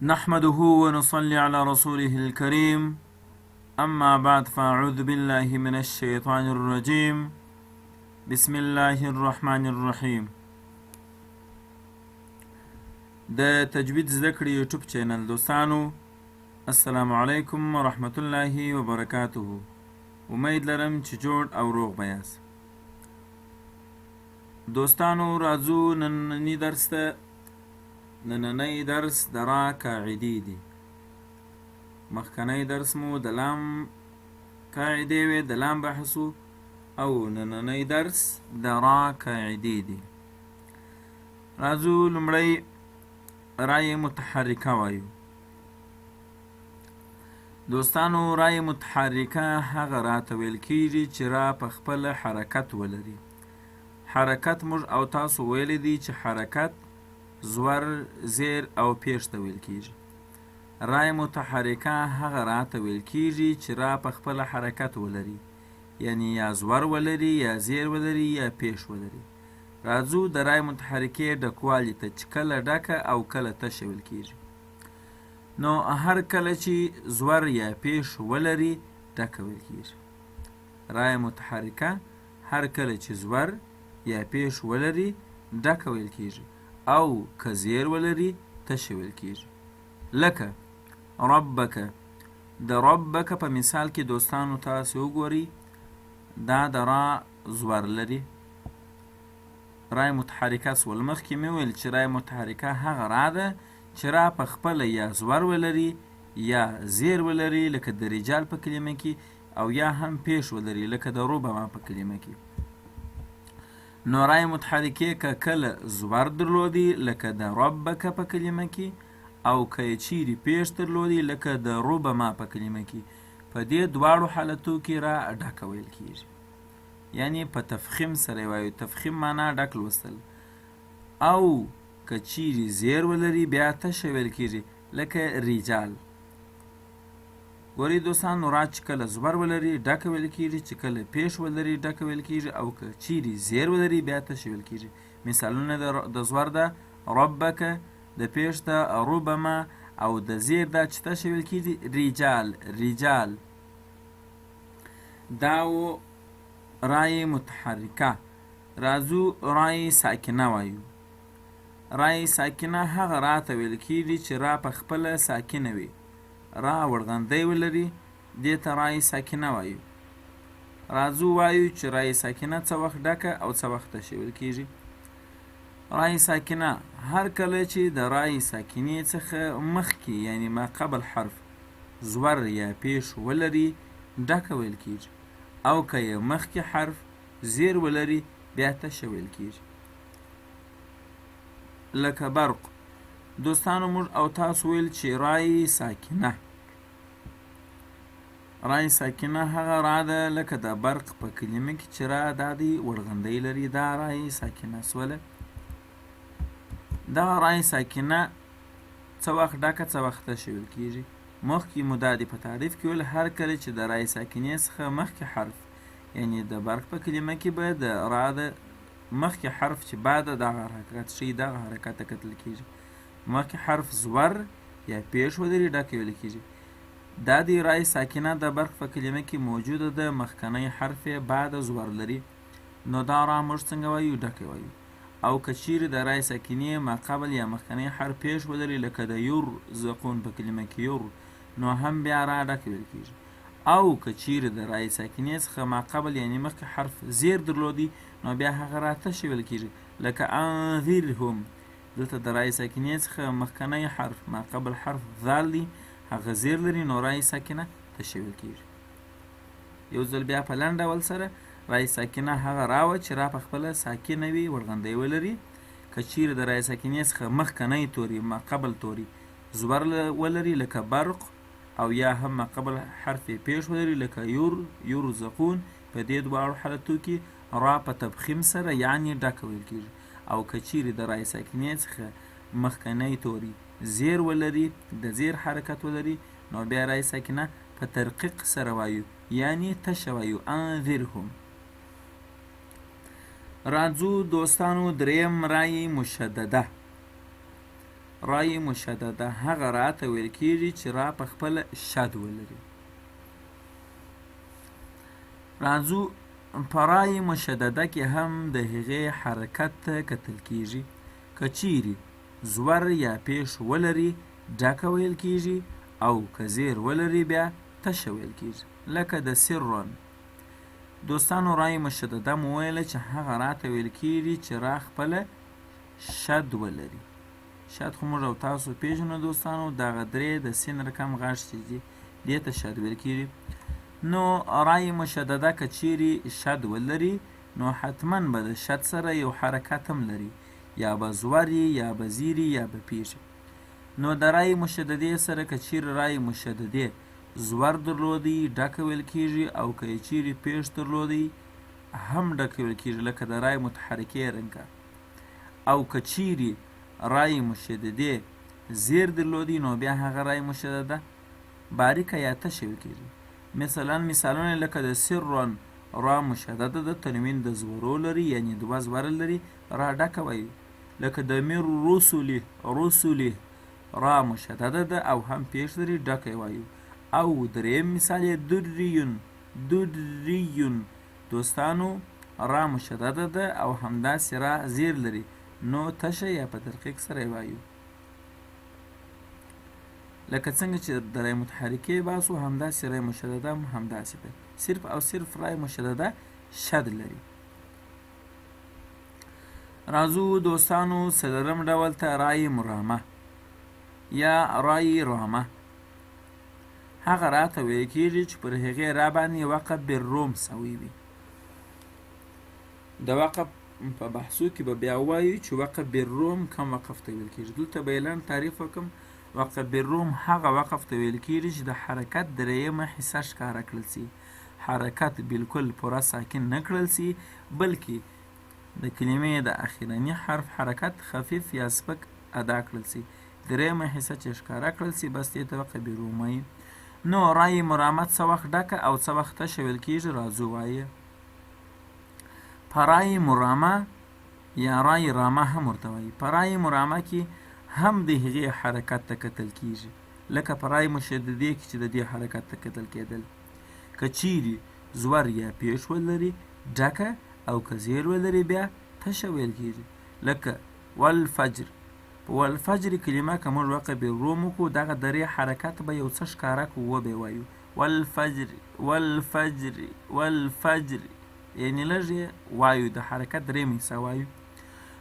نحمده ونصلي على رسوله الكريم، اما بعد، فاعوذ بالله من الشيطان الرجيم، بسم الله الرحمن الرحيم. د تجوید زده کړې یوټیوب چینل دوستانو، السلام علیکم ورحمت الله وبرکاته. امید لرم چې جوړ او روغ به یاست. دوستانو، راځو ننني درس ته. نننی درس د را قاعدې دي. مخکنی درس مو د لام قاعدې وې، د لام بحث و، او نننی درس د را قاعدې دي. راځو لومړی رای متحرکه وایو. دوستانو، رای متحرکه هغه راته ویل کیږي چې را په خپله حرکت ولري. حرکت موږ او تاسو ویلی دی چې حرکت زور، زیر او پیښ ته ویل کیږي. رای متحرکه هغه راته ویل کیږي چې را په خپله حرکت ولري، یعنی یا زور ولري، یا زیر ولري، یا پیښ ولري. راځو د رای متحرکې ډکوالي ته، چې کله ډکه او کله تشه ویل کیږي. نو هر کله چې زور یا پیښ ولري، ډکه ویل کیږي. رای متحرکه هر کله چې زور یا پیښ ولري، ډکه ویل کیږي، او که زیر ولري، تشه ویل کیږي. لکه ربک. د ربک په مثال کې دوستانو تاسو وګورئ، دا د را زور لري، رای متحرکه سول. مخکې مې وویل چې رای متحرکه هغه را ده چې را په خپله یا زور ولري یا زیر ولري، لکه د رجال په کلمه کې، او یا هم پیش ولري، لکه د ربما په کلمه کې. نو رای متحرکې که کله زور درلودي، لکه د ربک په کلمه کې، او که یې چیرې پیش درلودي، لکه د ربما په کلمه کې، په دې دواړو حالتو کې را ډکه ویل کیږي، یعنی په تفخیم سره وایو. تفخیم معنا ډک لوستل. او که چیرې زیر ولري، بیا تشه ویل کیږي، لکه رجال. ګورئ دوستانو، را چې کله زبر ولري، ډکه ویل کیږي، چې کله پیش ولري، ډکه ویل کیږي، او که چیرې زیر ولري، بیا تشه ویل کیږي. مثالونه د زور ده ربک، د پیش ده ربما، او د زیر ده چې تشه ویل کیږي رجال. رجال دا و رای متحرکه. راځو رای ساکنه وایو. رای ساکنه هغه راته ویل کیږي چې را په خپله ساکنه وي، را وړغندی ولري، دې ته رای ساکنه وایو. راځو وایو چې رای ساکنه څه وخت ډکه او څه وخت تشه ویل کیږي. رای ساکنه هر کله چې د رای ساکنې څخه مخکې، یعنی ما قبل حرف، زور یا پیش ولري، ډکه ویل کیږي، او که یې مخکې حرف زیر ولري، بیا تشه ویل کیږي، لکه برق. دوستانو، موږ او تاسو ویل چې رای ساکنه، رای ساکنه هغه را ده لکه د برق په کلمه کې چې را دا دی وړغندی لري، دا رای ساکنه سوله. دغه رای ساکنه څه وخت ډکه، څه وخت تشه ویل کیږي؟ مخکې مو دا دی په تعریف کې ویل، هر کله چې د رای ساکنې څخه مخکې حرف، یعنی د برق په کلمه کې به د را د مخکې حرف چې بعد دغه حرکت ښیي، دغه حرکت ته کتل کیږي، مخکې حرف زور یا پیش ولري، ډکه ویل کیږي. دا دی رای ساکنه د برق په کلمه کې موجوده ده، مخکنی حرف یې بعد زور لري، نو دا را موږ څنګه وایو؟ ډکه وایو. او که چیرې د رای ساکنې ما قبل یا مخکنی حرف پیش ولري، لکه د یور زقون په کلمه کې یور، نو هم بیا را ډکه ویل کیږي. او که چیرې د رای ساکنې څخه ما قبل، یعنی مخکې حرف زیر درلودي، نو بیا هغه را تشه ویل کیږي، لکه انذرهم. دلته د رای ساکنې څخه مخکنی حرف، ما قبل حرف ذال دی، هغه زیر لري، نو رای ساکنه تشه ویل کیږي. یو ځل بیا په لنډ ډول سره، رای ساکنه هغه را وه چې را په خپله ساکنه وي، وړغندی ولري. که چیرې د رای ساکنې څخه مخکنی توري، ما قبل توري، زور ولري، لکه برق، او یا هم ما قبل حرف پیش ولري، لکه یور یرزقون، په دې دواړو حالتو کې را په تفخیم سره، یعنی ډکه ویل کیږي. او که چیرې د رای ساکنې څخه مخکنی توري زیر ولري، د زیر حرکت ولري، نو بیا رای ساکنه په ترقیق سره وایو، یعنی تشه وایو، انذرهم. راځو دوستانو دریم رای مشدده. رای مشدده هغه را ته ویل کیږي چې را په خپله شد ولري. راځو په رای مشدده کې هم د هغې حرکت ته کتل کیږي. که چیرې زور یا پیش ولري ډکه ویل کیږي او که زیر ولري بیا تشه ویل کیږي، لکه د سرن. دوستانو رای مشدده مو ویله چې هغه راته ویل کیږي چې را خپله شد ولري. شد خو موږ او تاسو پیژنو دوستانو، دغه درې د سین رقم غږ چې دي دې ته شد ویل کیږي. نو رای مشدده که چیرې شد ولري نو حتما به د شد سره یو حرکت هم لري، یا به زوري یا به زیري یا به پیږي. نو د رای مشددې سره که چیرې رای مشددې زور درلودی ډکه ویل کیږي، او که یې چیرې پیش درلودی هم ډکه ویل کیږي، لکه د رای متحرکې رنګه. او که چیرې رای مشددې زیر درلودی نو بیا هغه رای مشدده باریکه یا تشه ویل کیږي. مثلا مثالونه لکه د سرن را مشدده ده، تنوین د زورو لري یعنی دوه زوره لري، را ډکه وایو. لکه د میر رسولی رسولی را مشدده ده او هم پیش لري، ډکه وایو. او دریم مثال یې دریون دریون، دوستانو را مشدده ده او همداسې را زیر لري، نو تشه یا په ترقیق سره وایو. لکه څنګه چې د رای متحرکې باسو همداسې رای مشدده هم همداسې ده، صرف او صرف رای مشدده شد لري. راځو دوستانو څلورم ډول ته، رای مرامه یا رای رامه. هغه راته ویل کیږي چې پر هغې را باندې وقف بالروم سوی وي. د وقف په بحثو کې به بیا ووایو چې وقف بالروم کوم وقف ته ویل کیږي. دلته به یې لنډ تعریف وکړم. وقف بالروم هغه وقف ته ویل کیږي چې د حرکت درېیمه حصه ښکاره کړل سي، حرکت بالکل پوره ساکن نه کړل سي، بلکې د کلمې د اخرني حرف حرکت خفیف یا سپک ادا کړل سي. درېیمه حصه چې ښکاره کړل سي بس دې ته وقف بالروم وایي. نو رای مرامت څه وخت ډکه او څه وخت تشه ویل کیږي؟ راځو وایي. په رای مرامه یا رای رامه هم ورته وایي. په رای مرامه کې هم د هغې حرکت ته کتل کیږي، لکه په رای مشددې کې چې د دې حرکت ته کتل کېدل. که چیرې زور یا پیش ولري ډکه او که زیر ولري بیا تشه ویل کیږي، لکه والفجر. په والفجر کلمه که موږ وقف بالروم وکړو دغه درې حرکت به یو څه ښکاره کړو، وبه وایو والفجر والفجر والفجر، یعنې لږ یې وایو، د حرکت درېیمه حصه وایو.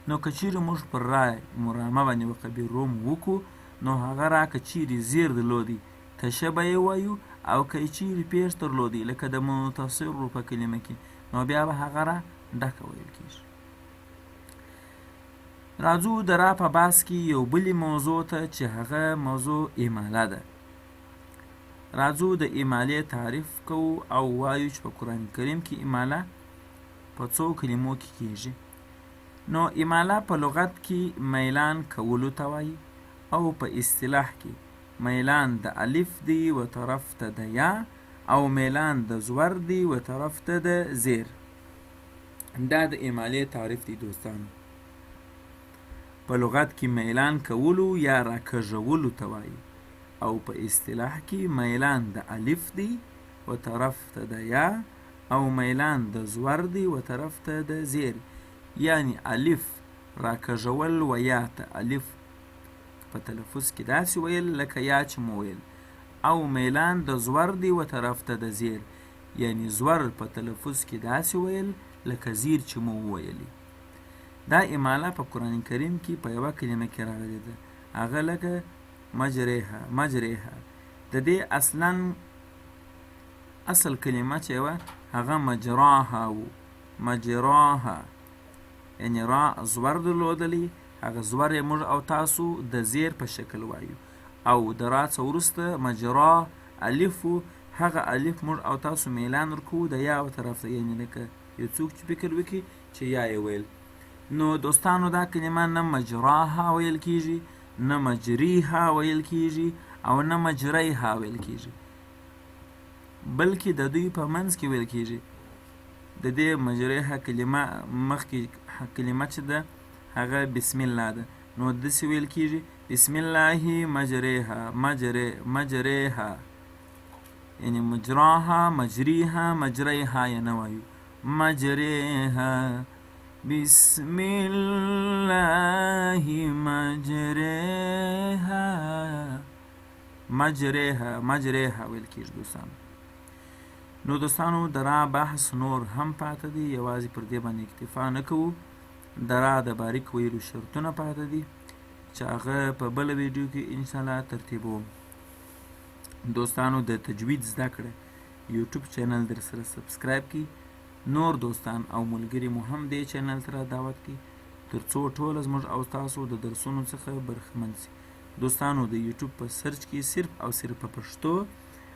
نو که چیرې موږ پر رای مرامه باندې وقف بالروم وکړو نو هغه را که چیرې زیر درلودی تشه به یې وایو، او که یې چیرې پیش درلودی لکه د منتصر په کلمه کې نو بیا به هغه را ډکه ویل کیږي. راځو د را په بحث کې یو بلې موضوع ته چې هغه موضوع اماله ده. راځو د امالې تعریف کوو او وایو چې په قرآن کریم کې اماله په څو کلمو کې کیږي. نو اماله په لغت کې میلان کولو ته وایي، او په اصطلاح کې میلان د الف دی و طرف ته د یا، او میلان د زور دی و طرف ته د زیر. دا د امالې تعریف دی دوستانو. په لغت کې میلان کولو یا راکږولو ته وایي، او په اصطلاح کې میلان د الف دی و طرف ته د یا، او میلان د زور دی و طرف ته د زیر. یعنی الف راکږول و یا ته، الف په تلفظ کې داسې ویل لکه یا چې مو ویل، او میلان د زور دی و طرف ته د زیر، یعنی زور په تلفظ کې داسې ویل لکه زیر چې مو وویلي. دا اماله په قرآن کریم کې په یوه کلمه کې راغلې ده، هغه لکه مجریها مجریها. د دې اصلا اصل کلمه چې وه هغه مجراها و، مجراها یعنی را زور درلودلی، هغه زور یې موږ او تاسو د زیر په شکل وایو، او د را څخه وروسته مجرا الف و، هغه الف موږ او تاسو میلان ورکوو د یا و طرف ته، یعنی لکه یو څوک چې فکر وکړي چې یا یې ویل. نو دوستانو دا کلمه نه مجراها ویل کیږي، نه مجریها ویل کیږي، او نه مجریها ویل کیږي، بلکې د دوی په منځ کې ویل کیږي. د دې مجریها کلمه مخکې کلمه چې ده هغه بسم الله ده، نو داسې ویل کیږي بسم الله مجریها، مجری، مجریها، یعنی مجراها، مجریها، مجریها یې نه وایو، مجریها. بسم الله مجریها، مجریها، مجریها ویل کیږي دوستانو. نو دوستانو د را بحث نور هم پاته دی، یوازې پر دې باندې اکتفا نه کوو. د را د باریک ویلو شرطونه پاته دي چې هغه په بله ویډیو کې انشاءالله ترتیبوم. دوستانو د تجوید زده کړه یوټیوب چینل در سره سبسکرایب کړئ، نور دوستان او ملګري مو هم دې چینل ته را دعوت کړئ تر څو ټوله زموږ او تاسو د درسونو څخه برخمن سي. دوستانو د یوټیوب په سرچ کې صرف او صرف په پښتو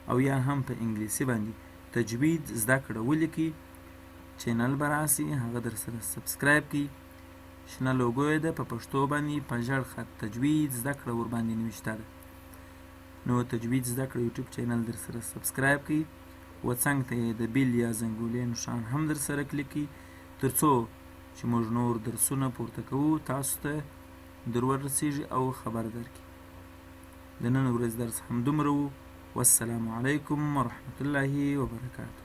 او یا هم په انګلیسي باندې تجوید زده کړه ولیکئ، چینل به راسي، هغه در سره سبسکرایب کړئ. شنه لوګو یې ده په پښتو باندې په ژړ خط تجوید زده کړه ورباندې نوشته ده. نو تجوید زده کړه یوټیوب چینل در سره سبسکرایب کړئ، و څنګ ته یې د بیل یا زنګولې نښان هم در سره کلیک کړئ تر څو چې موږ نور درسونه پورته کوو تاسو ته در ورسیږي او خبر درکړي. د نن ورځې درس همدومره و. والسلام علیکم ورحمة الله وبرکاته.